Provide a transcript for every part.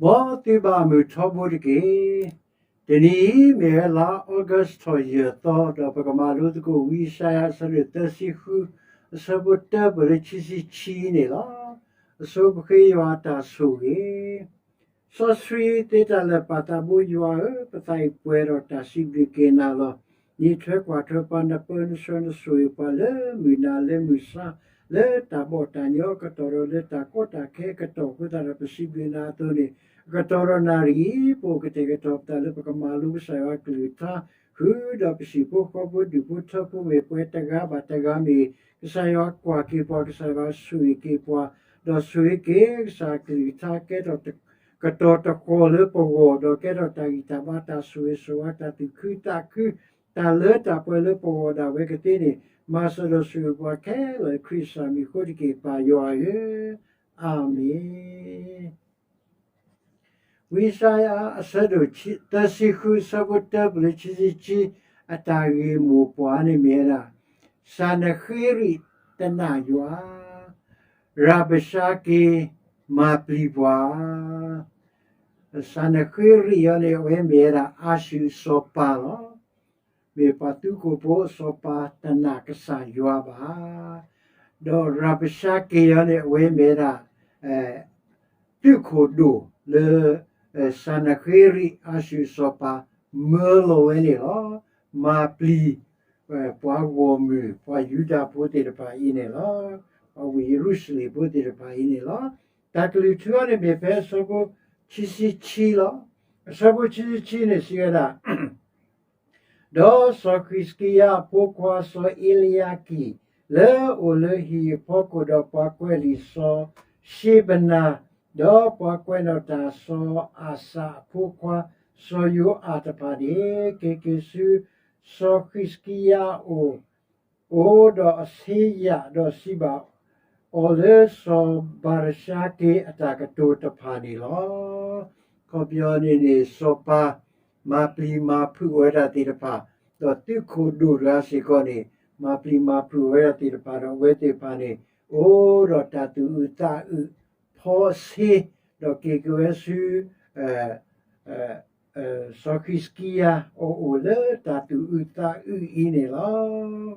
မ်သုဘၣ်မုာ်ထီဘိတက့ၢ်. တနံၤအံၤမ့ၢ်ဝဲလါ August ထီၣ်ယဲၢ်သီ ဒီးပကမၤလိသကိးဝံယၡါယၤ အဆၢဒိၣ်သၢဆံဃု အဆၢဖိတၢ ပၢၢ်လၢခံဆံခံန့ၣ်လီၤ. အဆိပဃ့ယွၤအတၢ်ဆိၣ်ဂ့ၤ စီဆှံသ့တၢ်လၢာ် ပၢ်သးဘိယွၤဧၢ, ပသးအံၤပှဲၤဒီးတၢ်စံးဘျုးက့ၤနၤလီၤ. နအံးထွဲကွၢ်ထွဲပှၤ, နပၢနဆှၢနဆိၣ်ဂ့ၤပှၤလၢမုၢ်နၤလၢမုၢ်ဆါ, လၢတၢ်ဘီၣ်တၢ်ညီအကတီၢ်ဒီး လၢတၢ်ကီတၢ်ခဲအကတီၢ်, အဃိသတးဒီးပစံးဘျုးနၤအသိးန့ၣ် အကတီၢ်ဒီးနၣ်ရံၣ်အံၤ ပအိၣ်ကတဲာ်ကတီၤပသးလၢပကမၤလိကစၢ်ယွၤအကလုၢ်ကထါ, ဃုာ်ဒီးပဟံၣ်ဖိဃီဖိဒူၣ်ဖိထၢဖိမ့ၢ်ပှဲၤတဂၤဘၣ်တဂၤမ့ၢ် ကစၢ်ယွၤကွၢ်က့ၤပှၤ, ကစၢ်ယွၤဆိၣ်ဂ့ၤက့ၤပှၤ, ဒီးဆိၣ်ဂ့ၤက့ၤကစၢ်အကလုၢ်ကထါ ကဲထီၣ် ကတီၤတဃီၤလၢပဂီၢ်, ဒီးကဲထီၣ်တၢ်ဂံၢ်တၢ်ဘါ တၢ်ဆိၣ်ဂ့ၤဆိၣ်ဝါ တၢ်သူၣ်ခုသးခု တၢ်လၢတၢ်ပှဲၤလၢပဂီၢ်ဒၣ်ဝဲကသ့န့ၣ် မၤစၢၤဒီးဆိၣ်ဂ့ၤပှၤခဲလၢာ် ခရံာ်ကစၢ်မံၤအဃိတက့ၢ် ပၢ်ယွၤဧၢ, အၤမ့ၣ်. ဝံယၡါယၤအဆၢဒိၣ်သၢဆံဃု အဆၢဖိတၢ ပၢၢ်လၢခံဆံခံ အတၢ်ဂ့ၢ်မိၢ်ပှၢ်န့ၣ်မ့ၢ်ဝဲဒၣ် စၤနဃ့ရံာ်တနာ်ယွၤ, ရၤဘၡါက့ မၤပျံၤပှၤ. စၤနဃ့ရံာ်အံၤန့ၣ် အဝဲမ့ၢ်ဝဲဒၣ်အၤၡူၣ်အစီၤပၤလီၤ. မ့ၢ်ပှၤသုးခိၣ်ဖိအစီၤပၤ တနာ်ကစၢ်ယွၤဘၣ်. ဒီးရၤဘၡါက့အံၤန့ၣ် အဝဲမ့ၢ်ဝဲဒၣ် သုးခိၣ်ဒိၣ်လၢ စၤနဃ့ရံာ်အၤၡူၣ်အစီၤပၤ မၢလီၤဝဲန့ၣ်လီၤ. မၤပျံၤ ပှၤဂီၢ်မုၢ် ပှၤယူဒၤဖိသ့ၣ်တဖၣ်အံၤန့ၣ်လီၤ. ပှၤဝ့ၢ်ယရူၤၡလ့ၣ်ဖိသ့ၣ်တဖၣ်အံၤန့ၣ်လီၤ. တၢ်ကလုၢ်ထူအံၤန့ၣ်မ့ၢ်ဖဲအဆၢဖိခံဆံခံလီၤ. အဆၢဖိခံဆံခံန့ၣ်စံးဝဲဒၣ် ဒီးစီၤဃံးစကံယၤအဖိခွါစီၤအ့လယၤကံၣ် လၢအအိၣ်လၢဟံၣ်အဖီခိၣ် ဒီးပှၤကွဲးလံာ်စီၤၡ့ဘနၤ, ဒီးပှၤကွဲးနီၣ်တၢ်စီၤအၤစၤအဖိခွါ စီၤယိၤအၣ်တဖၣ်န့ၣ် က့ၤက့ၤဆူ စီၤဃံးစကံယၤအအိၣ် အိၣ်ဒီးအဆ့ယၣ်ဒီးစံးဘၣ်အီၤလၢစီၤဘၤရၡါက့အတၢ်ကတိၤတဖၣ်န့ၣ်လီၤ. အခီပညီန့ၣ်န့ၣ် စီၤပၤ မၤပျံၤမၤဖုးအီၤဝဲဒၣ်သ့ၣ်တဖၣ်, ဒီးသုးခိၣ်ဒိၣ်တဂၤစ့ၢ်ကီးန့ၣ် မၤပျံၤမၤဖုးအီၤဝဲဒၣ်သ့ၣ်တဖၣ်ဒီး အဝဲသ့ၣ်တဖၣ်န့ၣ် အိၣ်ဒီးတၢ်သူၣ်အုးသးအုး ဖီအဆ့ ဒီးက့ၤက့ၤဝဲဆူ စီၤဃံးစကံယၤအအိၣ်လၢတၢ်သူၣ်အုးသးအုးအံၤန့ၣ်လီၤ.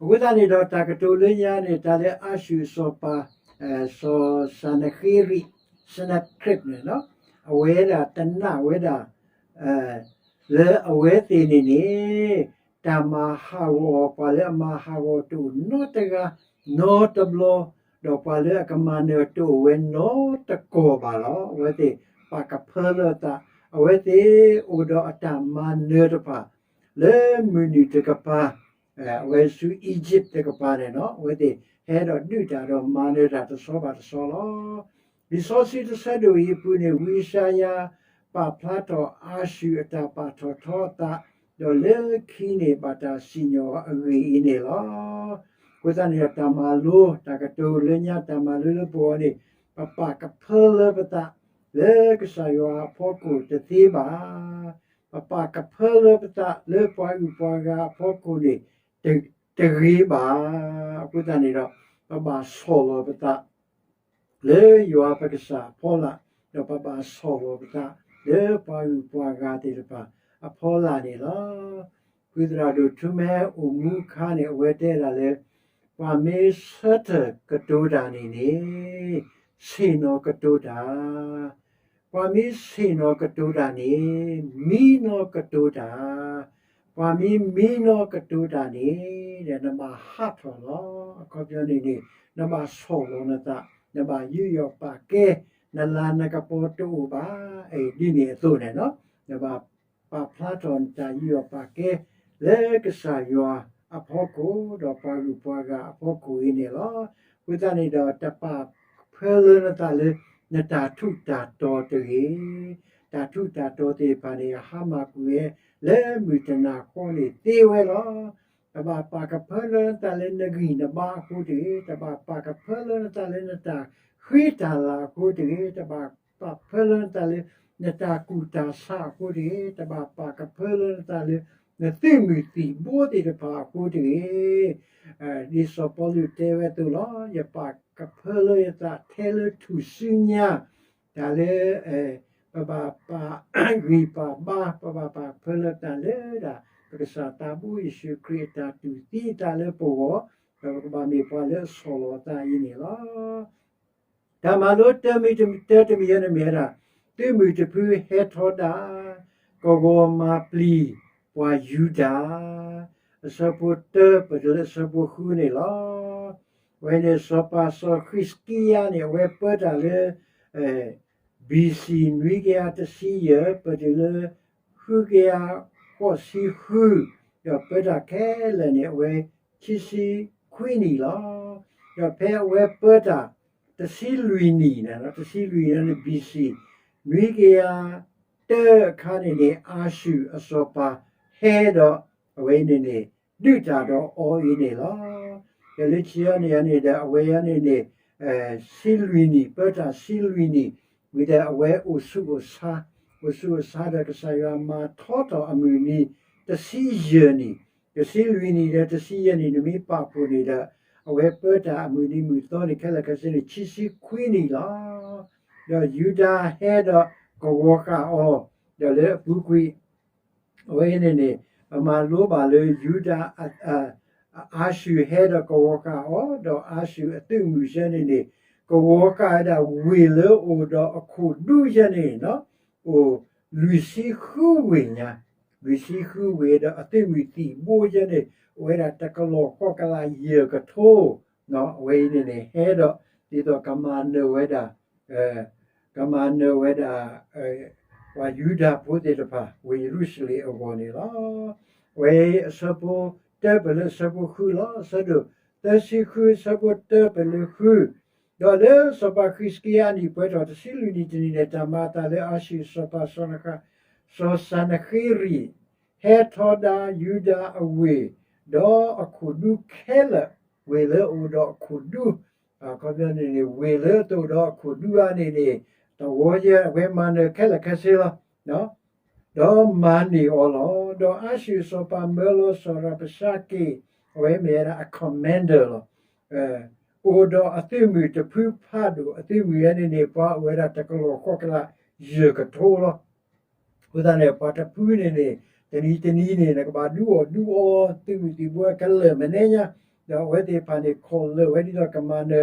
အဃိသတးန့ၣ်ဒီး တၢ်ကတိၤလၢညါန့ၣ် တၢ်လၢအၤၡူၣ်အစီၤပၤ စီၤစၤနဃ့ရံာ် Sennacherib န့ၣ်လီၤ. အဝဲဒၣ်တနာ်ဝဲဒၣ် လၢအဝဲသ့ၣ်န့ၣ်န့ၣ် တၢ်မၤဟးဂီၤအီၤ ပှၤလၢအမၤဟးဂီၤတအိၣ်နီတဂၤ နီတဘျီ, ဒီးပှၤလၢအကမၤနၢၤတအိၣ်ဝဲနီတကီၢ်ဘၣ်လီၤ. အဝဲသ့ၣ်ပာ်ကဖၢလၢအသး, အဝဲသ့ၣ်အိၣ်ဒီးအတၢ်မၤနၢၤတဖၣ် လၢမုၢ်နုာ်တကပၤ အဝဲဆူ Egypt တကပၤန့ၣ်လီၤ. အဝဲသ့ၣ်ဟဲဒီးဒုးတၢ်ဒီးမၤနၢၤတၢ်တဆီဘၣ်တဆီလီၤ. လံာ်စီဆှံတဆၢဒိၣ်အံၤအပူၤန့ၣ် ဝံယၡါယၤ ပာ်ဖျါထီၣ်အၤၡူၣ်အတၢ်ပာ်ထီၣ်ထီအသး, ဒီးလၢခံန့ၣ်ဘၣ်တၢ်စံၣ်ညီၣ်အဂ့ၢ်အံၤန့ၣ်လီၤ. အဃိသတးန့ၣ်ဒီး တၢ်မၤလိ တၢ်ကတိၤလၢညါ တၢ်မၤလိလၢပဂီၢ်န့ၣ် ပပာ်ကဖၢလၢပသး လၢကစၢ်ယွၤအဖီခိၣ်တသ့ဘၣ်. ပပာ်ကဖၢလၢပသးလၢပှၤဂုၤပှၤဂၤအဖီခိၣ်န့ၣ် တဂ့ၤဘၣ်. အဃိသတးန့ၣ်ဒီး ပဘၣ်ဆီၣ်လီၤပသး လၢယွၤပကစၢ်အဖီလာ်, ဒီးပဘၣ်ဆီၣ်လီၤပသး လၢပှၤဂုၤပှၤဂၤသ့ၣ်တဖၣ်အဖီလာ်န့ၣ်လီၤ. ဖုသရၣ်ဒိၣ်ထူမဲအိၣ်မူအခါန့ၣ် အဝဲတဲဒၣ်လၢ ပှၤမ့ၢ်ဆၢထၢၣ်ကတိၤတၢ်န့ၣ်န့ၣ် ဆ့ၣ်နီၤကတိၤတၢ်, ပှၤမ့ၢ်ဆ့ၣ်နီၤကတိၤတၢ်န့ၣ် မံနီၤကတိၤတၢ်, ပှၤမ့ၢ်မံနီၤကတိၤတၢ်န့ၣ် နဘၣ်ဟးထီၣ်လီၤ. အခီပညီန့ၣ်န့ၣ် နဘၣ်ဆီၣ်လီၤနသး, နဘၣ်ယူးယီၣ်ပာ်ကဲ, နလၤနကပီၤတအိၣ်ဘၣ်. အံၤဒ်န့ၣ်အသိးန့ၣ်လီၤ. နဘၣ်ပာ်ဖျါထီၣ်နတၢ်ယူးယီၣ်ပာ်ကဲ လၢကစၢ်ယွၤအဖီခိၣ် ဒီးပှၤဂုၤပှၤဂၤအဖီခိၣ်အံၤန့ၣ်လီၤ. အဃိသတးန့ၣ်ဒီး တပာ်ဖၢလၢနသးလၢ နတၢ်ထူးတၢ်တီၤတဂ့ၤ. တၢ်ထူးတၢ်တီၤသ့ၣ်တဖၣ်န့ၣ် အဟါမၢ်ကွံာ်ဝဲ လၢမုၢ်တနၤဃီန့ၣ်သ့ဝဲလီၤ. တဘၣ်ပာ်ကဖၢလၢနသးလၢနဂံၢ်နဘါအဃိတဂ့ၤ, တဘၣ်ပာ်ကဖၢလၢနသးလၢနတၢ်ဃံတၢ်လၤအဃိတဂ့ၤ, တဘၣ်ပာ်ဖၢလၢနသးလၢ နတၢ်ကူၣ်တၢ်ဆးအဃိတဂ့ၤ, တဘၣ်ပာ်ကဖၢလၢနသးလၢ နသုးမုၢ်သံၣ်ဘိသ့ၣ်တဖၣ်အဃိတဂ့ၤ. ဒ်စီၤပီလူးတဲဝဲအသိးလီၤ. ယပာ်ကဖၢလၢယသးထဲလၢထူၣ်စုညါ တၢ်လၢ ပဘၣ်ပာ်ဂံၢ်ပာ်ဘါ ပဘၣ်ပာ်ဖၢလၢတၢ်လၢဒၣ် ပကစၢ်သးဘိယ့ၣ်ၡူးခရံာ်အတၢ်တူၢ်သံအသးလၢပဂီၢ်, ဒီးပကဘၣ်မ့ၢ်ပှၤလၢအဆီၣ်လီၤအသးအံၤန့ၣ်လီၤ. တၢ်မၤလိတၢ်မံၤတၢ်တမံၤအံၤန့ၣ်မ့ၢ်ဝဲဒၣ် သုးမုၢ်တဖုဟဲထီဒါ ကဝီၤမၤပျံၤပှၤယူဒၤ, အဆၢဖိတၢပတုၤလၢအဆၢဖိဃုန့ၣ်လီၤ. အဝဲန့ၣ်စီၤပၤစီၤဃံးစကံယါန့ၣ် အဝဲပၢတၢ်လၢ BC နွံကယၤတဆံယဲၢ် ပတုၤလၢ ဃုကယၤဃိးဆံဃု, ဒီးပၢတၢ်ခဲလၢာ်န့ၣ် အဝဲခံဆံခွံနံၣ်လီၤ. ဒီးဖဲအဝဲပၢတၢ် တဆံလွံၢ်နံၣ်န့ၣ် တဆံလွံၢ်နံၣ်န့ၣ် BC နွံကယၤတၢအခါန့ၣ်န့ၣ် အၤၡူၢ်အစီၤပၤဟဲဒီး အဝဲန့ၣ်န့ၣ် ဒုးတၢ်ဒီးအီၤအံၤန့ၣ်လီၤ. ဒီးလၢခံအံၤန့ၣ်န့ၣ်ဒီး အဝဲအံၤန့ၣ်န့ၣ် ဆံလွံၢ်နံၣ် ပၢတၢ်ဆံလွံၢ်နံၣ် ဝံၤဒီးအဝဲအိၣ်ဆူၣ်အိၣ်ဆါ, အိၣ်ဆူၣ်အိၣ်ဆါဒီးကစၢ်ယွၤမၤထီထီၣ်အမုၢ်နံၤ တဆံယဲၢ်နံၣ်, တဆံလွံၢ်နံၣ်ဒီးတဆံယဲၢ်နံၣ် နမ့ၢ်ပာ်ဖှိၣ်န့ၣ်ဒီး အဝဲပၢတၢ်အမုၢ်နံၤမုၢ်သီန့ၣ် ခဲလၢာ်ခဲဆ့န့ၣ် ခံဆံခွံနံၣ်လီၤ. ဒီးယူဒၤဟဲဒီးကဝီၤဃာ်အီၤ, ဒီးလၢအပူၤကွံာ် အဝဲန့ၣ်န့ၣ် ပမၤလိဘၣ်လၢယူဒၤ အၤၡူၢ်ဟဲဒီးကဝီၤဃာ်အီၤ, ဒီးအၤၡူၢ်အသုးမုၢ်ဆၢန့ၣ်န့ၣ် ကဝီၤဃာ်ဝဲဒၣ်ဝ့ၢ်လၢအိၣ်ဒီးအခိၣ်ဒူယဲန့ၣ် အိၣ်လွံၢ်ဆံဃုဝ့ၢ်ညါ, လွံၢ်ဆံဃုဝ့ၢ်ဒီးအသုးမုၢ်သံၣ်ဘိယဲန့ၣ် အိၣ်ဝဲဒၣ်တကလီၢ်ဃိးကလးယဲၢ်ကထိ, အဝဲအံၤန့ၣ်န့ၣ် ဟဲဒီး ဒ်သိးကမၤနၢၤဝဲဒၣ် ကမၤနၢၤဝဲဒၣ် ပှၤယူဒၤဖိသ့ၣ်တဖၣ် ဝ့ၢ်ယရူၤၡလ့ၣ်အဂီၢ်န့ၣ်လီၤ. အဝဲအံၤအဆၢဖိတၢပတုၤလၢအဆၢဖိဃုလီၤ. အဆၢဒိၣ်သၢဆံဃု အဆၢဖိတၢပတုၤလၢဃု, ဒီးလၢစီၤပၤဃံးစကံယါအနံၣ်ပှဲၤထီၣ် တဆံလွံၢ်နံၣ်တနံၣ်န့ၣ် တၢ်မၤအသးလၢအၤၡူၢ်စီၤပၤ စီၤစၤနဃ့ရံာ် ဟဲထီဒါယူဒၤအဝ့ၢ် ဒီးအခိၣ်ဒူခဲလၢာ် ဝ့ၢ်လၢအအိၣ်ဒီးအခိၣ်ဒူ အခီပညီန့ၣ်န့ၣ် ဝ့ၢ်လၢအတအိၣ်ဒီးအခိၣ်ဒူဧါန့ၣ်န့ၣ် တဝီယဲ အဝဲမၤနၢၤခဲလၢာ်ခဲဆ့လီၤ. ဒီးမၤန့ၢ်အီၤလီၤ. ဒီးအၤၡူၢ်စီၤပၤမၢလီၤစီၤရၤဘၡါက့ၣ် အဝဲမ့ၢ်ဝဲဒၣ်အ commander လီၤ. အိၣ်ဒီးအသုးမုၢ်တဖုဖးဒိၣ် အသုးမုၢ်ဝဲန့ၣ်န့ၣ် ပှၤအိၣ်ဝဲဒၣ်တကလီၢ်ဃိးကလးယဲၢ်ကထိလီၤ. အဃိသတးန့ၣ် ပှၤတဖုန့ၣ်န့ၣ် တနံၤတနံၤန့ၣ် နကဘၣ်ဒုးအီၣ်ဒုးအီ သုးမုၢ်သံၣ်ဘိကလၢာ်မဲာ်ညါ, ဒီးအဝဲသ့ၣ်တဖၣ်န့ၣ် ခီၣ်လၢာ်ဝဲဒ်သိးကမၤနၢၤ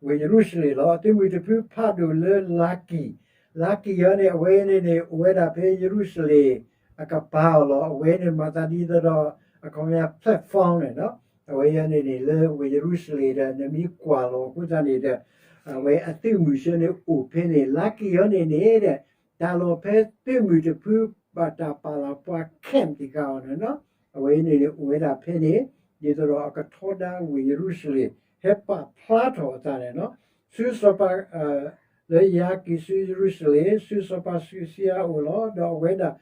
ဝ့ၢ်ယရူၤၡလ့ၣ်လီၤ. အသုးမုၢ်တဖုဖးဒိၣ်လၢလါကံၣ်, လါကံၣ်အံၤန့ၣ် အဝဲန့ၣ်န့ၣ် အိၣ်ဝဲဒၣ်ဖဲယရူၤၡလ့ၣ်အကပၤအီၤလီၤ. အဝဲန့ၣ်မၤသးဒ်သိးဒီး အခီပညီ platform န့ၣ် အဝဲအံၤန့ၣ်န့ၣ် လၢဝ့ၢ်ယရူၤၡလ့ၣ်ဒီး နမ့ၢ်ကွၢ်လီၤအဃိသတးန့ၣ်ဒီး အဝဲအသုးမုၢ်ဆၢန့ၣ်အိၣ်ဖဲန့ၣ် လါကံၣ်အံၤန့ၣ်န့ၣ်ဒီး တၢ်လီၢ်ဖဲသုးမုၢ်တဖုဘၣ်တၢ်ပာ်လီၤပှၤ camp တခါအီၤန့ၣ်လီၤ. အဝဲအံၤန့ၣ်န့ၣ် အိၣ်ဝဲဒၣ်ဖဲန့ၣ် ဒ်သိးဒီးအကထီဒါဝ့ၢ်ယရူၤၡလ့ၣ် ဟဲပာ်ဖျါထီၣ်အသးန့ၣ်လီၤ. ဆူစီၤပၤ လၢယါကံၢ်ဆူယရူၤၡလ့ၣ် ဆူစီၤပၤဃံးစကံယါအအိၣ်လီၤ. ဒီးအဝဲဒၣ်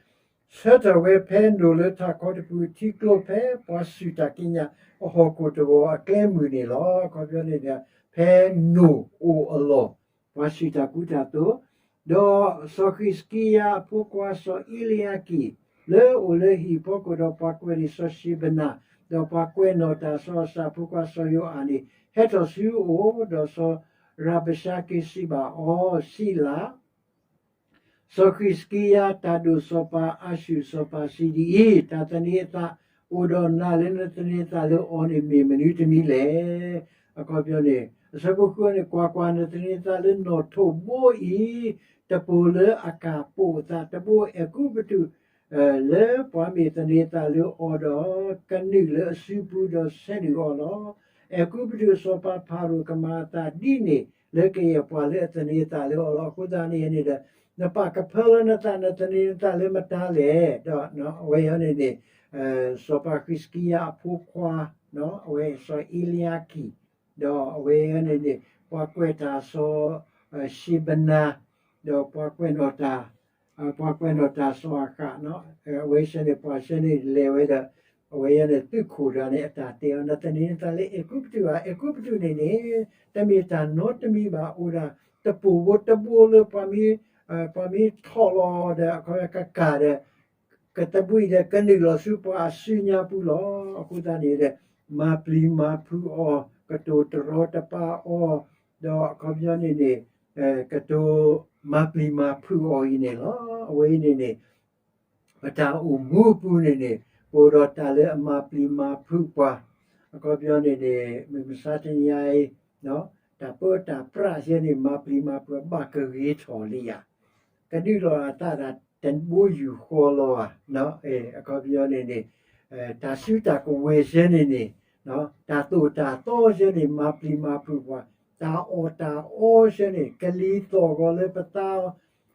ဆၢထၢၣ်ဝဲဖဲနိၣ်လၢထးခီတပူၤထံကျိဖဲ ပှၤစူၢ်တၢ်ကံးညာ်အဟီၣ်ခိၣ်တဝီၤအကျဲမုၢ်န့ၣ်လီၤ. အခီပညီန့ၣ်ဒီး ဖဲနိၣ်အိၣ်အလီၢ် ပှၤစူၢ်တၢ်ကူတၢ်သိး, ဒီးစီၤဃံးစကံယါအဖိခွါစီၤအ့လံယါကံၣ် လၢအအိၣ်လၢဟံၣ်ဖီခိၣ်ဒီးပှၤကွဲးန့ၣ်စီၤၡ့ဘနၤ, ဒီးပှၤကွဲးနီၣ်တၢ်စီၤအစၢ်ဖိခွါစီၤယိၤအၤန့ၣ် ဟဲထီၣ်ဆူအအိၣ်, ဒီးစီၤရၤဘၡါက့ၣ်စံးဘၣ်အီၤ, စံးလၢ် စီၤဃံးစကံယါ တၢ်ဒိၣ်စီၤပၤအၤၡူၢ်စီၤပၤစံးဒ်အံၤ, တၢ်သန့ၤအသးအိၣ်ဒီးနၤလၢနသန့ၤအသးလၢအီၤန့ၣ်မ့ၢ်မနုၤတမံၤလဲၣ်. အခီပညီန့ၣ် အဆၢဖိဃုန့ၣ် ကွၢ်ကွၢ်, နသန့ၤအသးလၢနီၣ်ထိးဘိအံၤ တပိၤလၢအကၢ်ပိာ်အသးတဘိ အဲၤကူပတူး လၢပှၤမ့ၢ်သန့ၤအသးလၢအီၤဒီး ကနုာ်လၢအစုပူၤဒီးဆဲးဒုးအီၤလီၤ. အဲၤကူပတူးအစီၤပၤဖၤရိၤကမၤအသးဒ်န့ၣ် လၢကယဲၢ်ပှၤလၢအသန့ၤအသးလၢအီၤလီၤ. အဃိသတးန့ၣ်န့ၣ်ဒီး နပာ်ကဖၢလၢနသး နသန့ၤနသးလၢမတၤလဲၣ်. ဒီးအဝဲအံၤန့ၣ်န့ၣ် စီၤပၤဃံးစကံယါအဖိခွါ အဝဲစီၤအ့လံယါကံၣ် ဒီးအဝဲအံၤန့ၣ်န့ၣ် ပှၤကွဲးတၢ်စီၤ ၡ့ဘနၤ ဒီးပှၤကွဲးနီၣ်တၢ် ပှၤကွဲးနီၣ်တၢ်စီၤအၤဃး အဝဲဆၢန့ၣ် ပှၤဆၢန့ၣ်လဲၤဝဲဒီး အဝဲအံၤန့ၣ်သုးခိၣ်တဂၤန့ၣ် အတၢ်တဲအီၤ နသန့ၤနသးလၢအဲၤကူပတူးဧါ. အဲၤကူပတူးန့ၣ်န့ၣ် တမ့ၢ်တၢ်နီတမံၤဘၣ် အိၣ်ဒၣ်တပိၤဘိတဘိလၢပှၤမ့ၢ် ပှၤမ့ၢ်ထီၣ်လီၤဒီး အခီပညီကကၢ်ဒီး ကသဘှံးဒီးကနုာ်လီၤဆူပှၤအစုညါပူၤလီၤ. အဃိသတးန့ၣ်ဒီး မၤပျံၤမၤဖုးအီၤ, ကတိၤတရီတပါအီၤ, ဒီးအခီပညီန့ၣ်န့ၣ် ကတိၤ မၤပျံၤမၤဖုးအီၤအံၤန့ၣ်လီၤ. အဝဲအံၤန့ၣ်န့ၣ် ပတၢ်အိၣ်မူအပူၤန့ၣ်န့ၣ် ပအိၣ်ဒီးတၢ်လၢအမၤပျံၤမၤဖုးပှၤ, အခီပညီန့ၣ်န့ၣ် မုၢ်မဆါတနံၤအံၤ တၢ်ပၢတၢ်ပြးယဲန့ၣ် မၤပျံၤမၤဖုးဘၣ်ကဂ့ၤထီၣ်လံဧါ, ကဒုးလီၤအသးတၢ်တဘိယူၢ်ဃီလီၤဧါ, အခီပညီန့ၣ်န့ၣ် တၢ်စုတၢ်ကဝဲၤယဲန့ၣ်န့ၣ် တၢ်သိၣ်တၢ်သီယဲန့ၣ် မၤပျံၤမၤဖုးပှၤ, တၢ်အီၣ်တၢ်အီယဲန့ၣ် ကလံၤသီၣ်ဂီၤလၢပသးအီၤ,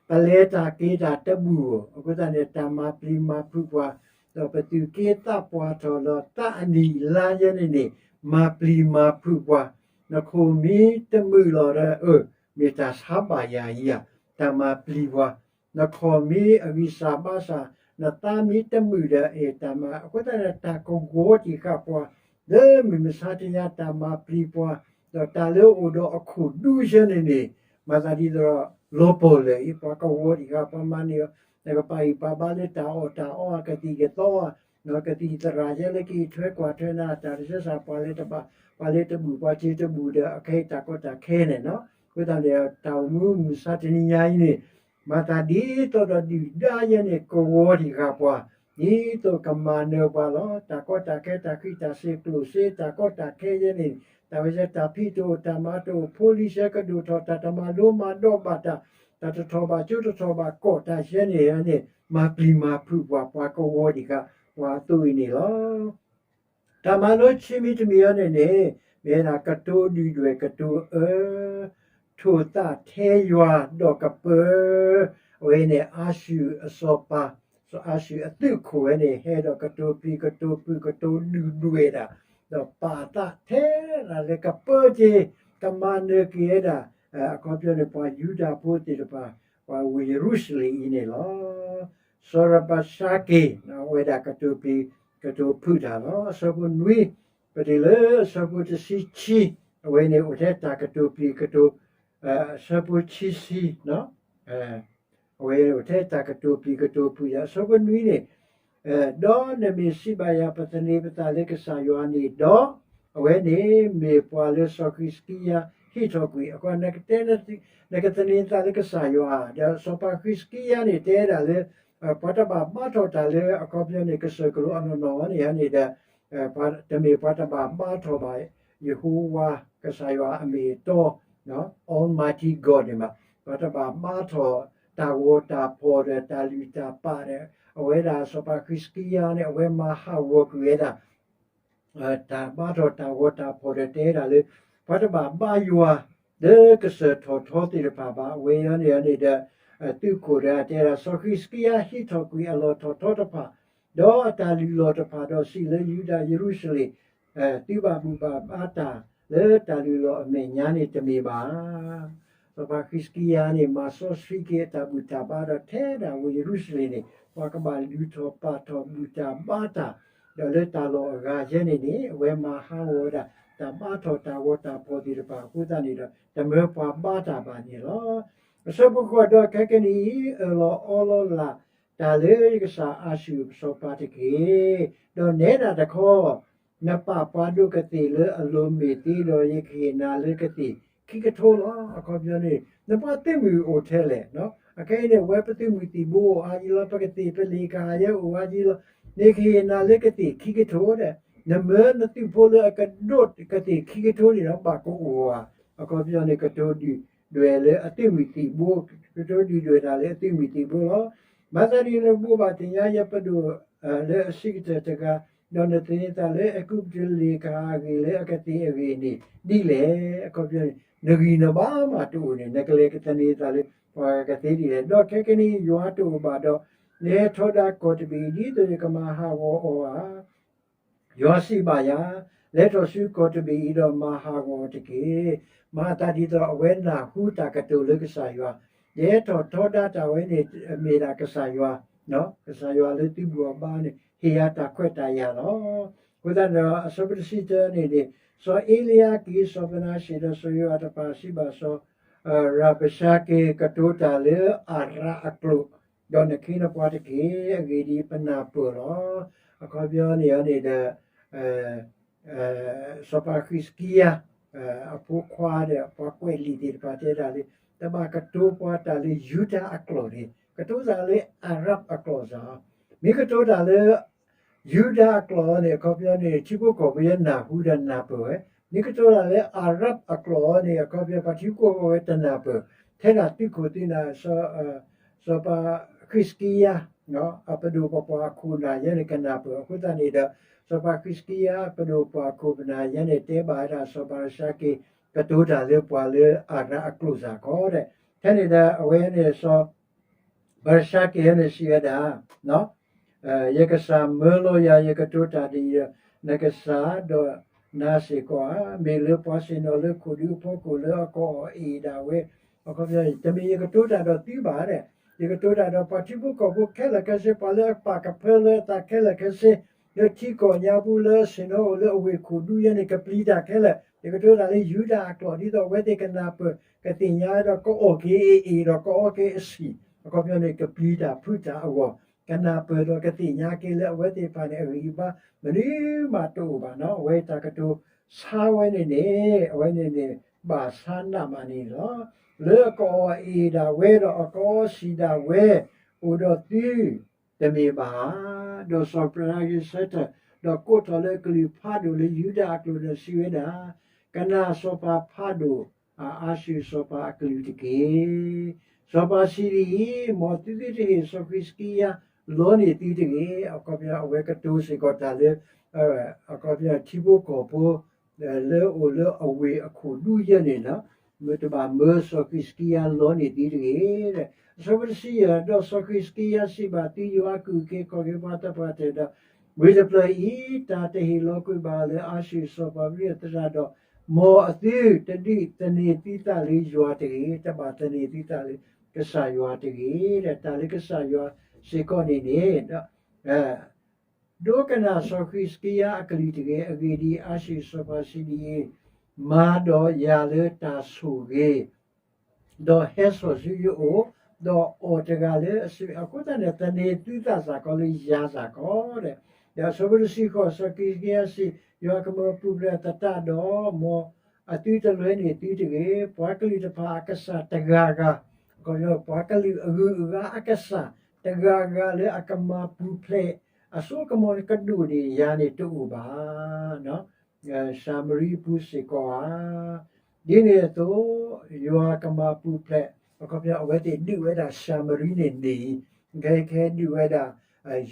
ပလဲၤတၢ်က့ၤတၢ်တဘူၣ်ဧိၤ, အဃိသတးန့ၣ် တၢ်မၤပျံၤမၤဖုးပှၤ, ဒီးပသူၣ်က့သးပှၢ်ထီၣ်ဒီးသးအနံၣ်အလါယဲန့ၣ်န့ၣ် မၤပျံၤမၤဖုးပှၤ, နခိၣ်မ့ၢ်တမုာ်လီၤဒီး အၢ မ့ၢ်တၢ်ဆါဘၣ်ယၤအံၤဧါ, တၢ်မၤပျံၤပှၤ, နခီၣ်မ့ၢ်အဂံၢ်စၢ်ဘါစၢ်, နသးမ့ၢ်တမုာ်ဒီး အဲ တၢ်မၤ အဃိသတးန့ၣ် တၢ်ကဝီၤတံၢ်ဃာ်ပှၤ လၢမုၢ်မဆါတနံၤ တၢ်မၤပျံၤပှၤ, ဒီးတၢ်လၢအိၣ်ဒီးအခိၣ်ဒူယဲန့ၣ်န့ၣ် မၤသးဒ်သိး လီၤပီၢ်လၢာ်အံၤ ပှၤကဝီၤတံၢ်ဃာ် ပှၤမၤန့ၢ်အီၤ နကပာ်ဂံၢ်ပာ်ဘါလၢတၢ်အီၣ်တၢ်အီ ကသံၣ်ကသီဧါ, ကသံၣ်သရၣ်ယဲလၢကအံးထွဲကွၢ်ထွဲနၤ တၢ်တဆၢစၢ် ပှၤလၢတဘၣ် ပှၤလၢတဘူၣ် ပှၤစ့တဘူၣ်ဒီး အခဲအံၤတၢ်ကီတၢ်ခဲန့ၣ်နီၤ, အဃိသတးန့ၣ် တၢ်အိၣ်မူမုၢ်မဆါတနံၤညါအံၤန့ၣ် မၤသးဒ်သိးဒီးဒုၣ်ဒါယဲန့ၣ် ကဝီၤတံၢ်ဃာ်ပှၤ, ဒ်သိးကမၤနၢၤပှၤလီၤ. တၢ်ကီတၢ်ခဲ တၢ်ဃံးတၢ်စ့ၤ ကျိၣ်စ့ တၢ်ကီတၢ်ခဲယဲန့ၣ် တၢ်ဝဲယဲ တၢ်ဖံးတအိၣ် တၢ်မၤတအိၣ် ဖိလံၤစဲကဒိၣ်ထီၣ် တၢ်တမၤလိမၤဒိးဘၣ်တၢ် တၢ်တထီၣ်ဘၣ်ကၠိ တထီၣ်ဘၣ်ကီၢ် တၢ်ယဲန့ၣ်န့ၣ် မၤပျံၤမၤဖုးပှၤ ပှၤကဝီၤတံၢ်ဃာ်ပှၤအသိးအံၤန့ၣ်လီၤ. တၢ်မၤလိခံမံၤတမံၤအံၤန့ၣ်န့ၣ် မ့ၢ်ဝဲဒၣ်ကတိၤဒုၣ်ဒွဲၣ်ကတိၤအၢ ထိၣ်သးထဲယွၤဒီးကပၢၤ, အဝဲန့ၣ် အၤၡူၣ်အစီၤပၤ အၤၡူၣ်အသုးခိၣ်ဝဲန့ၣ် ဟဲဒီးကတိၤပျံၤကတိၤဖုး ကတိၤဒုၣ်ဒွဲၣ်ဒၣ် ဒီးပာ်သးထဲဒၣ်လၢကပၢၤက့ၤ ကမၤနၢၤက့ၤဝဲဒၣ် အခီပညီန့ၣ် ပှၤယူဒၤဖိသ့ၣ်တဖၣ် ပှၤဝ့ၢ်ယရူၤၡလ့ၣ်အံၤန့ၣ်လီၤ. စီၤရဘၡါက့ၤ အဝဲဒၣ်ကတိၤပျံၤကတိၤဖုးတၢ်လီၤ. အဆၢဖိနွံ ပတုၤလၢအဆၢဖိတဆံခံ အဝဲန့ၣ်အိၣ်ထဲတၢ်ကတိၤပျံၤကတိၤ အဆၢဖိခံဆံ အဝဲအိၣ်ထဲတၢ်ကတိၤပျံၤကတိၤဖုးယၤ အဆၢဖိနွံန့ၣ်, ဒီးနမ့ၢ်စံးဘၣ်ယၤ ပသန့ၤပသးလၢကစၢ်ယွၤန့ၣ်ဒီး, အဝဲန့ၣ်မ့ၢ်ပှၤလၢစီၤဃံးစကံယၤဟ့ၣ်ထီၣ်ကွံာ် အခီ နကတဲ နကသန့ၤသးလၢကစၢ်ယွၤ ဒီးစီၤပၤဃံးစကံယၤန့ၣ် တဲဒၣ်လၢ ပှၤတဘၣ်ဘါထီၣ်တၢ်လၢအခီပညီန့ၣ် ကစၢၢ်ကလိအနီၢ်နီၢ်န့ၣ်န့ၣ်ဒီး တမ့ၢ်ပှၤတဘၣ်ဘါထီၣ်ဘၣ် ယဟိဝၤ ကစၢ်ယွၤအမ့ၢ်အတီ Almighty God န့ၣ်ဘၣ်, ပှၤတဘၣ်ဘါထီၣ်တၢ်ဂီၤတၢ်ဖီၣ်ဒီးတၢ်လုၢ်တၢ်ပာ်ဒီး အဝဲဒၣ်စီၤပၤဃံးစကံယၤန့ၣ် အဝဲမၤဟးဂီၤကွံာ်ဝဲဒၣ် တၢ်ဘါထီၣ်တၢ်ဂီၤတၢ်ဖီၣ်ဒီးတဲဒၣ်လၢ ပှၤတဘၣ်ဘါယွၤ လၢကစၢၢ်ထီၣ်ထီသ့ၣ်တဖၣ်ဘၣ်. အဝဲအံၤန့ၣ်န့ၣ်ဒီး သုးခိၣ်ဒီးတဲဒၣ် စီၤဃံးစကံယၤဟ့ၣ်ထီၣ်ကွံာ်အလီၢ်ထီၣ်ထီတဖၣ် ဒီးအတၢ်လုၢ်လီၢ်တဖၣ်ဒီးစံးလၢယူဒၤယရူၤၡလ့ၣ် သုဘၣ်ဘူၣ်ဘၣ်ဘါတၢ်လၢတၢ်လုၢ်လီၢ်အမဲာ်ညါန့ၣ်တမ့ၢ်ဘၣ်. စီၤပၤဃံးစကံယၤန့ၣ် မၤစီဆှံက့ၤအတၢ်ဘူၣ်တၢ်ဘါဒီးထဲဒၣ်ဝ့ၢ်ယရူၤၡလ့ၣ်န့ၣ် ပှၤကဘၣ်လုၢ်ထီၣ်ပာ်ထီၣ်ဘူၣ်တၢ်ဘါတၢ် ဒီးလၢတၢ်လီၢ်အဂၤယဲန့ၣ်န့ၣ် အဝဲမၤဟးဂီၤဝဲဒၣ် တၢ်ဘါထီၣ်တၢ်ဂီၤတၢ်ဖီၣ်သ့ၣ်တဖၣ်အဃိသတးန့ၣ်ဒီး တမၢပှၤဘါတၢ်ဘၣ်န့ၣ်လီၤ. အဆၢဖိဃိး ဒီးခဲကနံၣ်အံၤ အၢၣ်လီၤအီလီၤလၢ်တၢ်လၢယကစၢ်အၤၡူၢ်စီၤပၤတက့ၢ်. ဒီးနဲဒၣ်တခီ နပာ်ပှၤဒိၣ်ကသ့ၣ်လၢအလိၤမ့ၢ်သ့ဒီး ယကဟ့ၣ်နၤလၢကသ့ၣ်ခံကထိလီၤ. အခီပညီန့ၣ် နပှၤသုးမုၢ်အိၣ်ထဲလဲၣ်. အခဲအံၤန့ၣ် အဝဲပသုးမုၢ်သံၣ်ဘိအိၣ်အါယံၤလီၤ, ပကသ့ၣ်ပလ့ၣ်ကဟၣ်ယဲအိၣ်အါယံၤလီၤ, နကဟ့ၣ်နၤလၢကသ့ၣ်ခံကထိဒီး နမၢနသုးဖိလၢအကဒိၣ်ကသ့ၣ်ခံကထိန့ၣ်ဒီး ဘၣ်ကအိၣ်ဧါ. အခီပညီန့ၣ် ကတိၤဒုၣ်ဒွဲၣ်လၢအသုးမုၢ်သံၣ်ဘိ, ကတိၤဒုၣ်ဒွဲၣ်တၢ်လၢအသုးမုၢ်သံၣ်ဘိလီၤ. မၤသးဒ်န့ၣ် နကဘိးဘၣ်သ့ၣ်ညါယပဒိၣ်လၢအဆံးကတၢၢ်တဂၤ, ဒီးနသန့ၤသးလၢအဲၤကူပတူၤလ့ၣ်ကဟၣ်အဂ့ၢ်လၢအကသ့ၣ်အဂ့ၢ်န့ၣ်ဒ်လဲၣ်. အခီပညီန့ၣ် နဂံၢ်နဘါမးတအိၣ်န့ၣ် နကလဲၤကသန့ၤသးလၢပှၤဂၤကသ့ဒ်လဲၣ်. ဒီးခဲကနံၣ်အံၤ ယွၤတအိၣ်ဘၣ်ဒီး နဟဲထီဒါကီၢ်တဘ့ၣ်အံၤ ဒ်သိးယကမၤဟးဂီၤအီၤဧါ. ယွၤစံးဘၣ်ယၤ, လဲၤထီၣ်ဆူကီၢ်တဘ့ၣ်အံၤဒီးမၤဟးဂီၤအီၤတက့ၢ်. မၤသးဒ်သိးအဝဲနၢ်ဟူတၢ်ကတိၤလၢကစၢ်ယွၤ, ယဟဲထီၣ်ထီဒါတၢ်ဝဲန့ၣ် မ့ၢ်ဒၣ်ကစၢ်ယွၤ, ကစၢ်ယွၤလၢသုဘူၣ်အီၤဘါန့ၣ် ဟ့ၣ်ယၤတၢ်ခွဲးတၢ်ယာ်လီၤ. အဃိသတးဒီး အဆၢဖိတဆံတၢန့ၣ်န့ၣ်, စီၤအ့လံယၤက့ၤ စီၤဘနၤၡ့ၣ်ဒီးစီၤယိၤအၤတဖၣ်စံးဘၣ်စီၤ ရၤဘၡါက့ၤ ကတိၤတၢ်လၢအရးအကျိာ်, ဒီးနခ့နပှၤတက့ၢ်. အဂ့ၢ်ဒ်အံၤ, ပနၢ်ပၢၢ်လီၤ. အခီပညီန့ၣ်န့ၣ်ဒီး စီၤပၤဃံးစကံယၤ အဖိခွါဒီးပှၤကွဲးလံာ်သ့ၣ်တဖၣ်တဲဒၣ်လၢ တဘၣ်ကတိၤပှၤတၢ်လၢယူဒၤအကျိာ်န့ၣ်, ကတိၤတၢ်လၢအၤရၣ်အကျိာ်စ့ၢ်, မ့ၢ်ကတိၤတၢ်လၢ ယူဒၤအကျိာ်န့ၣ် အခီပညီန့ၣ် ထံဖိကီၢ်ဖိယဲနၢ်ဟူဒီးနၢ်ပၢၢ်ဝဲ, မ့ၢ်ကတိၤတၢ်လၢအၤရၣ်အကျိာ်န့ၣ် အခီပညီပှၤထံဖိကီၢ်ဖိဝဲတနၢ်ပၢၢ်, ထဲဒၣ်သုးခိၣ်သုးနၢ် စီၤပၤဃံးစကံယၤ အပဒိၣ်ပပှၢ်အခိၣ်နၢ်ယဲန့ၣ်ကနၢ်ပၢၢ်အဃိသတးန့ၣ်ဒီး စီၤပၤဃံးစကံယၤ ပဒိၣ်ပှၢ်ခိၣ်ပနၢ်ယဲန့ၣ် တဲဘၣ်ဝဲဒၣ်စီၤဘၤရၡါက့ၤ ကတိၤတၢ်လၢပှၤလၢအၤရၣ်အကျိာ်စ့ၢ်ကီးဒီး ထဲန့ၣ်ဒီးအဝဲန့ၣ်စီၤ ဘၤရၡါက့ၤန့ၣ်စံးဝဲဒၣ်, ယကစၢ်မၢလီၤယၤ ယကတိၤတၢ်ဒ်အံၤဒီး နကစၢ်ဒီးနၤစ့ၢ်ကီးဧါ, မ့ၢ်လၢပှၤဆ့ၣ်နီၤလၢခိၣ်ဒူအဖီခိၣ်လၢအကအီၣ်အ့ၣ်ဒၣ်ဝဲ, အခီပညီ တမ့ၢ်ယကတိၤတၢ်ဒီးသုဘၣ်ဒီး ယကတိၤတၢ်ဒီးပှၤထံဖိကီၢ်ဖိခဲလၢာ်ခဲဆ့ ပှၤလၢအပာ်ကဖၢလၢအသးခဲလၢာ်ခဲဆ့ လၢထံကီၢ်ညါပူၤလၢအဆ့ၣ်နီၤအိၣ်လၢအဝ့ၢ်ခိၣ်ဒူယဲန့ၣ် ကပျံၤတၢ်ခဲလၢာ်, ယကတိၤတၢ်လၢယူဒၤအကျိာ် ဒ်သိးအဝဲသ့ၣ်ကနၢ်ပၢၢ် ကသ့ၣ်ညါဒီးကအီၣ်က့ၤအအ့ၣ်ဒီးကအီက့ၤအဆံၣ်, အခီပညီန့ၣ် ကပျံၤတၢ်ဖုးတၢ်အဂီၢ်, ကနၢ်ပၢၢ်ဒီးကသ့ၣ်ညါက့ၤလၢအဝဲသ့ၣ်တဖၣ်န့ၣ် အဂံၢ်အဘါမနုၤမးတအိၣ်ဘၣ်နီၤ, အဝဲတၢ်ကတိၤဆါဝဲန့ၣ်န့ၣ် အဝဲန့ၣ်န့ၣ် ဘၣ်ဆါနးမးန့ၣ်လီၤ. လၢအကအီၣ်အ့ၣ်ဒၣ်ဝဲဒီးအကအီဆံၣ်ဒၣ်ဝဲ အိၣ်ဒီးသု တမ့ၢ်ဘၣ်ဧါ. ဒီးစီၤပၤဒၤရံယၤဆၢထၢၣ် ဒီးကိးထီၣ်လၢအကလုၢ်ဖးဒိၣ်လၢယူဒၤအကျိာ်ဒီးစံးဝဲဒၣ်, ကနၣ်စီၤပၤဖးဒိၣ် အၤၡူၢ်စီၤပၤအကလုၢ်တက့ၢ်. စီၤပၤစံးဒ်အံၤ, မ်သုသုတဟ့ၣ်စီၤဃံးစကံယၤလီန့ၢ်သုတဂ့ၤ. အခီပညီအဝဲကတိၤစ့ၢ်ကီးတၢ်လၢ အခီပညီထံဖိကီၢ်ဖိ လၢအိၣ်လၢအဝ့ၢ်အခိၣ်ဒူယဲန့ၣ်လီၤ. မ့ၢ်တဘၣ်မၢစီၤဃံးစကံယၤလီန့ၢ်သုတဂ့ၤ. အဆၢဖိတဆံယဲၢ်, ဒီးစီၤဃံးစကံယၤစံးဘၣ်သုယွၤအကုၢ်အက့ၤခီၣ်က့ၤပှၤသပှၢ်တၢၢ်ဒီး ဝ့ၢ်တဖျၢၣ်အံၤ, တၢ်တဟ့ၣ်လီၤကွံာ်ဘၣ်လၢအၤၡူၢ်စီၤပၤဝံအသရၣ်ဒီး, မ်အသုတဒုးသန့ၤသုသးလၢယွၤတဂ့ၤ, တဘၣ်သန့ၤသုသးလၢကစၢ်ယွၤတဂ့ၤ, ဒီးတၢ်လၢကစၢ်ယွၤစ့ၢ်ကီးန့ၣ်န့ၣ် ဒိကနၣ်စီၤဃံးစကံယၤအကလုၢ်တဂ့ၤ. အဂ့ၢ်ဒ်အံၤ, အၤၡူၢ်စီၤပၤစံးဒ်အံၤ, မၤဒီးယၤလၢတၢ်ဆိၣ်ဂ့ၤ, ဒီးဟဲစိာ်ဆူယအိၣ်, ဒီးအီၣ်တဂၤလၢအစု, အဃိသတးန့ၣ် သန့ၤသုသးစ့ၢ်ကီးလၢယၤစ့ၢ်ကီးဒီး, ဒီးအဆၢဖိတဆံဃိး, စီၤဃံးစကံယၤစံး, ယွၤကမၢပူၤဖျဲးအသတးဒီး, မ်အသုတလွဲန့ၢ်သုတဂ့ၤ. ပှၤကလုာ်တဖၣ်အကစၢ်တဂၤဂၤ, ပှၤကလုာ်အဂုၤအဂၤအကစၢ်တဂၤဂၤလၢအကမၤပူၤဖျဲး အစိကမီၤကဒိၣ်န့ၢ်ယၤန့ၣ်တအိၣ်ဘၣ်. ၡၤမရံအပူၤစ့ၢ်ကီးဧါ. ဒ်န့ၣ်အသိး, ယွၤကမၤပူၤဖျဲး, အခီပညီအဝဲသ့ၣ်ဒုးဝဲဒၣ်ၡၤမရံန့ၣ်န့ၣ်, ကဟဲဒုးဝဲဒၣ်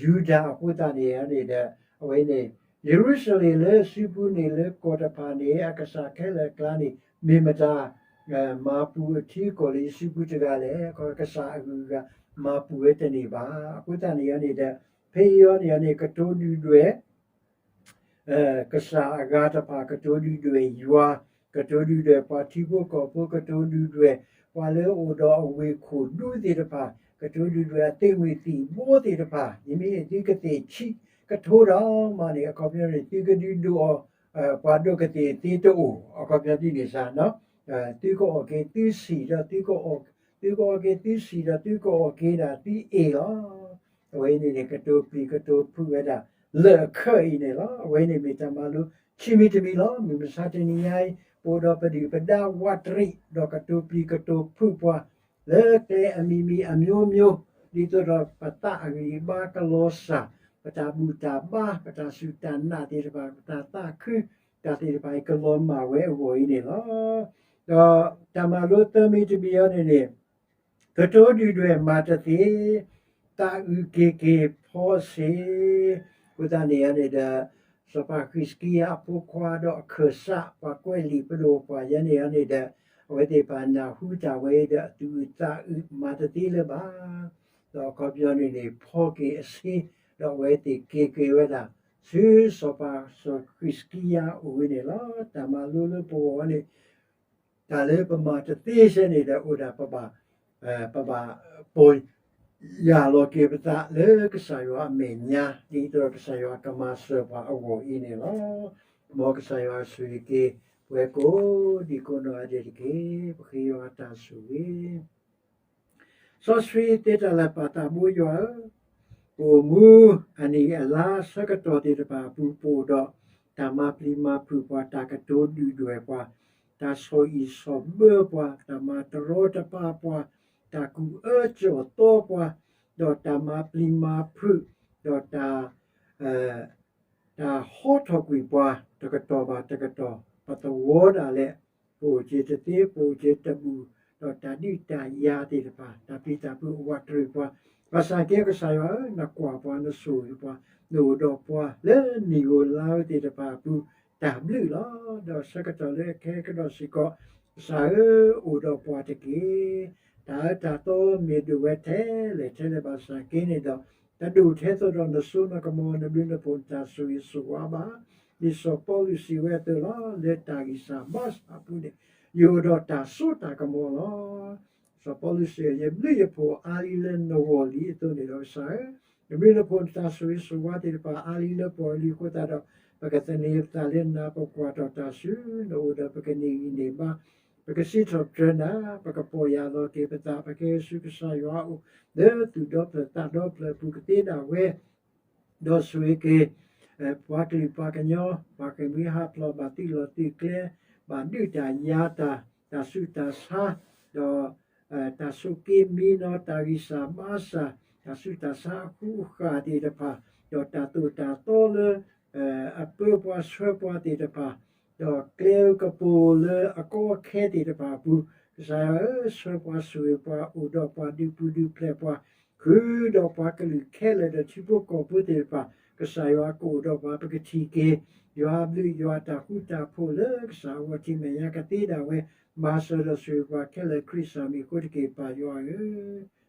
ယူဒၤအဃိသတးန့ၣ်န့ၣ်ဒီး အဝဲန့ၣ် ယရူၤၡလ့ၣ်လၢစုပူၤန့ၣ်လၢကီၢ်တဖၣ်န့ၣ် အကစၢ်ခဲလၢာ်အကျါန့ၣ် မ့ၢ်မတၤ မၤပူၤအထံကီၢ်လၢယစုပူၤတဂၤလဲၣ်. ကစၢ်အဂုၤအဂၤမၤပူၤဝဲတန့ၢ်ဘၣ်. အဃိသတးန့ၣ်န့ၣ်ဒီး ဖဲအံၤန့ၣ်န့ၣ် ကတိၤဒုၣ်ဒွဲၣ် ကစၢ်အဂၤတဖၣ်, ကတိၤဒုၣ်ဒွဲၣ်ယွၤ, ကတိၤဒုၣ်ဒွဲၣ်ပှၤထံဖိကီၢ်ဖိ, ကတိၤဒုၣ်ဒွဲၣ်ပှၤလၢအအိၣ်ဒီးအဝ့ၢ်ခိၣ်ဒူသ့ၣ်တဖၣ်, ကတိၤဒုၣ်ဒွဲၣ်အသုးမုၢ်သံၣ်ဘိသ့ၣ်တဖၣ်, ယမ့ၢ်သုကသ့ၣ်ဆံးကထိဒီးမးန့ၣ် အခီပညီန့ၣ် သုကဒုးဒိးအီၤ ပှၤဒိးကသ့ၣ်သ့တအိၣ်, အခီပညီဒ်န့ၣ်စ့ၢ်, သုကအီၣ်က့ၤသုဆံးဒီး သုကအီၣ်က့ၤသုဆံးဒီး သုကအီၣ်က့ၤဒၣ်သုအ့ၣ်လီၤ. အဝဲအံၤန့ၣ်န့ၣ် ကတိၤပျံၤကတိၤဖုးဝဲဒၣ် လၢအခၢၣ်အံၤန့ၣ်လီၤ. အဝဲန့ၣ်မ့ၢ်တၢ်မၤလိခံမံၤတမံၤလီၤ. မုၢ်မဆါတနံၤညါအံၤ ပအိၣ်ဒီးပဒုၣ်ပဒါဝးတရံး ဒီးကတိၤပျံၤကတိၤဖုးပှၤ လၢကျဲအမံၤမံၤအမျိုးမျိုး ဒ်သိးဒီးပသးအဂံၢ်အဘါကလီၤစှၤ, ပတၢ်ဘူၣ်တၢ်ဘါ, ပတၢ်စူၢ်တၢ်နာ်သ့ၣ်တဖၣ်, ပတၢ်သးခု, တၢ်သ့ၣ်တဖၣ်အံၤကလီၤမၢ်ဝဲအဂီၢ်အံၤန့ၣ်လီၤ. ဒီးတၢ်မၤလိသၢမံၤတမံၤအံၤန့ၣ်န့ၣ် ကတိၤဒုၣ်ဒွဲၣ်မၤတသ့, သးအုးက့ၤက့ၤဖီစ့ၢ်, အဃိသတးန့ၣ်န့ၣ်ဒီး စီၤပၤဃံးစကံယၤအဖိခွါဒီးအခၢၣ်စး ပှၤကွဲးလံာ်ပဒိၣ်ပှၤယဲန့ၣ်န့ၣ်ဒီး အဝဲသ့ၣ်တဖၣ်နၢ်ဟူတၢ်ဝဲအံၤဒီး အသူၣ်အုးသးအုးမၤတသ့လၢၤဘၣ်. ဒီးအခီပညီန့ၣ်န့ၣ် ဖီက့ၤအစ့, ဒီးအဝဲသ့ၣ်က့ၤက့ၤဝဲဒၣ် ဆူစီၤပၤစီၤဃံးစကံယၤအအိၣ်ဝဲန့ၣ်လီၤ. တၢ်မၤလိလၢပဂီၢ်န့ၣ် တၢ်လၢပမၤတသ့စဲန့ၣ်ဒီး အိၣ်ဒၣ်ပဘၣ်, ပဘၣ်ပီၢ်ယၢ်လီၤက့ၤပသးလၢကစၢ်ယွၤအမဲာ်ညါ ဒ်သိးဒီးကစၢ်ယွၤကမၤစၢၤပှၤအဂီၢ်အံၤန့ၣ်လီၤ. မ်ကစၢ်ယွၤဆိၣ်ဂ့ၤက့ၤ ပဝဲကိးဒံကိးနီၢ်ဂၤဒဲးတက့ၢ်. ပဃ့ယွၤတၢ်ဆိၣ်ဂ့ၤ စီဆှံသ့တၢ်လၢာ်ပာ်သးဘိယွၤဧၢ, ပအိၣ်မူအနံၣ်အလါဆၢကတီၢ်သ့ၣ်တဖၣ်အပူၤ ပအိၣ်ဒီးတၢ်မၤပျံၤမၤဖုးပှၤ တၢ်ကတိၤဒုၣ်ဒွဲၣ်ပှၤ, တၢ်ဆီၣ်အံၣ်ဆီၣ်ဘၢပှၤ, တၢ်မၤတရီတပါပှၤ, တၢ်ကူၣ်အၢကၠီၣ်သီပှၤ, ဒီးတၢ်မၤပျံၤမၤဖုး, ဒီးတၢ် တၢ်ဟီထီၣ်ကွံာ်ပှၤ တကတီၢ်ဘၣ်တကတီၢ်, ပသဝီဒၣ်လဲာ်, ပအိၣ်က့ၤတသ့ ပအိၣ်က့ၤတဘူၣ်, ဒီးတၢ်ဒုးတၢ်ယၤသ့ၣ်တဖၣ်, တၢ်ပျံၤတၢ်ဖုးအိၣ်ဝးတရံးပှၤ, ဘၣ်ဆၣ်က့ ကစၢ်ယွၤဧၢ, နကွၢ်ပှၤ နဆိၣ်ဂ့ၤပှၤ, နအိၣ်ဒီးပှၤလၢနံၣ်ဧိၤလါဧိၤသ့ၣ်တဖၣ်အပူၤ တၢ်ဘျုးလီၤ. ဒီးဆၢကတီၢ်လၢအခဲကဒီးစ့ၢ်ကီး, ကစၢ်ဧၢ, အိၣ်ဒီးပှၤတက့ၢ်. တၢ်အၢတၢ်သီမ့ၢ်ဒိၣ်ဝဲထဲလဲၣ်ထဲလဲၣ်ဘၣ်ဆၣ်က့န့ၣ်ဒီး, တဒိၣ်ထဲသိးဒီးနစိနကမီၤ နဘျုးနဖှိၣ် နတၢ်ဆိၣ်ဂ့ၤဆိၣ်ဝါဘၣ်. ဒ်စီၤပီလူးစံးဝဲအသိးလီၤ, လၢတၢ်ဂံၢ်စၢ်ဘါစၢ်အပူၤန့ၣ်, ယအိၣ်ဒီးတၢ်စိတၢ်ကမီၤလီၤ. စီၤပီလူးစံး, ယဘျုးယဖှိၣ်အါလံလၢနဂီၢ်လံအသိးန့ၣ်ဒီး ကစၢ်ဧၢ, နဘျုးနဖှိၣ် နတၢ်ဆိၣ်ဂ့ၤဆိၣ်ဝါသ့ၣ်တဖၣ်အါလံလၢပှၤအလံၤအဃိသတးဒီး, ပကသန့ၤပသးလၢနၤ ပကွၢ်ထီၣ်တၢ်ဆူနအိၣ်ဒီး ပကန့ၢ်ဂံၢ်န့ၢ်ဘါ, ပကစံးထီၣ်ပတြၢၤနၤ, ပကပီၢ်ယၢ်လီၤက့ၤပသး, ပကဟဲဆူကစၢ်ယွၤအအိၣ် လၢသူၣ်ဒီဖျၢၣ်သးဒီဖျၢၣ်အပူၤကသ့ဒၣ်ဝဲ ဒီးဆိၣ်ဂ့ၤက့ၤ ပှၤကလုာ်ပှၤကညီ, ဘၣ်ဃ့ၢ်မှံဟးဖျိး, ဘၣ်သုးလီၢ်သုးကျဲ, ဘၣ်ဒုးတၢ်ယၤတၢ်, တၢ်ဆူးတၢ်ဆါ, ဒီး တၢ်ဆိးက့မံနီၤ, တၢ်ဂံၢ်စၢ်ဘါစၢ်, တၢ်ဆူးတၢ်ဆါအဃူအဃာ်သ့ၣ်တဖၣ်, ဒီးတၢ်သိၣ်တၢ်သီလၢ အပၢပှၤဆှၢပှၤသ့ၣ်တဖၣ်, ဒီးကျဲကပိၤလၢအကီအခဲသ့ၣ်တဖၣ်အပူၤ, ကစၢ်ယွၤဧၢ, ဆှၢပှၤဆိၣ်ဂ့ၤပှၤ အိၣ်ဒီးပှၤဒုးပူၤဒုးဖျဲးပှၤ, ဃုာ်ဒီးပှၤကလုာ်ခဲလၢာ်ဒီးထံဖိကီၢ်ဖိသ့ၣ်တဖၣ်, ကစၢ်ယွၤကအိၣ်ဒီးပှၤ ပကထံၣ်က့ၤ ယွၤအဘျုးယွၤအတၢ်ဃူတၢ်ဖိးလၢကစၢ်အဂီၢ်ထံးမဲာ်ညါကသ့ဒၣ်ဝဲ, မၤစၢၤဒီးဆိၣ်ဂ့ၤပှၤခဲလၢာ် ခရံာ်စၢ်မံၤအဃိတက့ၢ် ပၢ်ယွၤဧၢ.